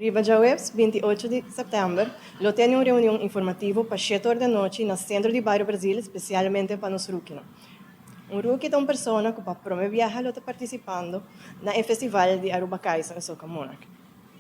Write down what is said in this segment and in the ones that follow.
Riba djaweps 28 di sèptèmber lo tene un reunion informativo pa 7 or di anochi na Sentro di Bario Brazil spesialmente pa nos rookie-nan. Un rookie ta un persona ku pa promé biaha lo ta partisipando na e festival di Aruba Caiso en Soca Monarch.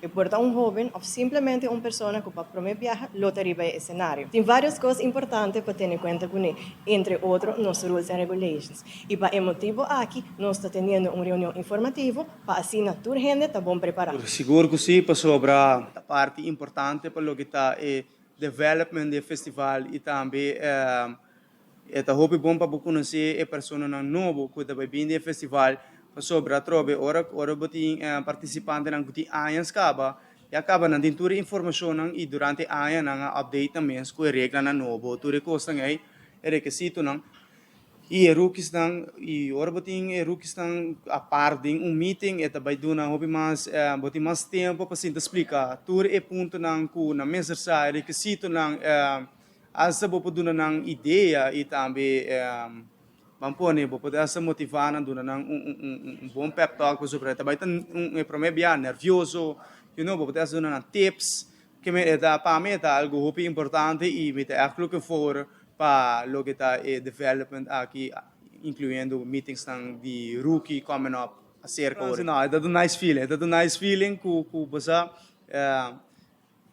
E por ta un hóben òf simplemente un persona ku pa promé biaha lo ta riba e esenario. Tin vários kos importante pa tene kuenta kuné, entre otro nos rules and regulations. I pa e motibu aki nos ta teniendo un reunion informativo pa asina tur hende ta bon prepará. Sigur ku sí, pasobra ta parti importante pa loke ta e development di e festival i tambe e ta hopi bon pa bo konosé e personanan nobo ku ta bai bini di e festival, pasobra atrobe ora ora bo tin partisipantenan ku tin añas kaba, ya kaba nan tin tur e informashonnan i durante e aña nan a update nan mes ku e reglanan nobo, tur e kosnan ei, e rekesitonan. I e rookiesnan, i ora bo tin e rookiesnan apart den un meeting e ta bai duna hopi mas, bo tin mas tempo pa sinta splika tur e puntonan ku nan mester sa, e rekesitonan, hasta bo por duna nan idea i tambe ban pone bo por hasta motiva nan, duna nan un bon pep talk pasobra e ta bai ta un e prome bia nervioso, bo por hasta duna nan tips. Ke mi e ta pa mi e ta algu hopi importante i mi ta ègt looking forward pa loke ta e development aki, incluyendo meetingsnan di rookie coming up acerca ora. No, e ta un nice feeling, e ta un nice feeling ku bo sa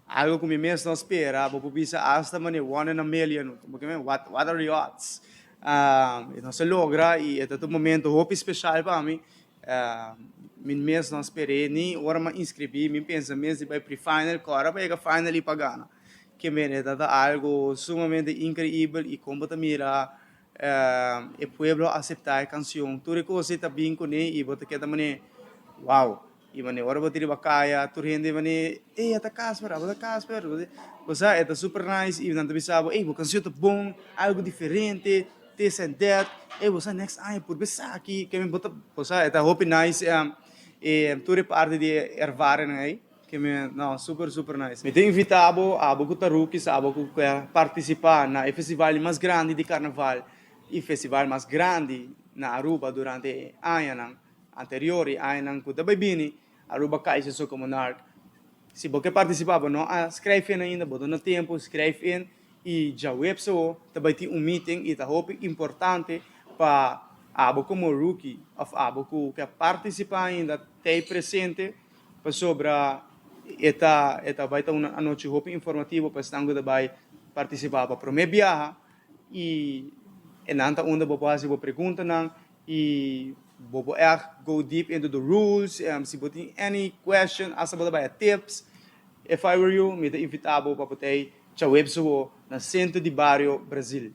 algo ku mi mes no spera, bo por bisa hasta manera one in a million, what what are the odds? Nos a logra i e ta un momento hopi special pa mi. Mi mes no sper'é ni ora m'a inskribí, mi pensa mes di bai pre-final, ku ora pa yega final i pa gana. Ke mene ta ta algu sumamente inkreibel i kon bo ta mira e pueblo a aseptá e kanshon. Tur e kos ei ta bin kuné i bo ta keda manera wow. I manera ora bo ta riba kaya tur hende manera, ey a ta Casper, abo ta Casper. Bo sa e ta super nice i nan ta bisa bo, ey bo kanshon ta bon, algu diferente. This and that, ey bo sa next aña purba esaki, ke men bo ta, bo sa e ta hopi nice e tur e parti di e ervaringnan ey, ke men no super super nice. Mi ta invita bo, abo ku ta rookies, abo ku ke partisipa na e festival di mas grandi di karnaval i festival mas grandi na Aruba durante e añanan anterior i añanan ku ta bai bini, Aruba Kaiser Soca Monarch. Si bo ke partisipa bo no a skrijf in ainda, bo ta na tempu, skrijf in. I djaweps awo ta bai tin un meeting i ta hopi importante pa abo komo rookie òf abo ku ke partisipá ainda t'ei presente pasobra e ta e ta bai ta un anochi hopi informativo pa esnan ku ta bai partisipá pa promé biaha i e nan ta unda bo por hasi bo preguntanan i bo por ègt go deep into the rules. Si bo tin any question asta bo ta bai a tips. If I were you, mi ta invitá bo pa bo ta ei djaweps awo na Sentro di Bario Brazil.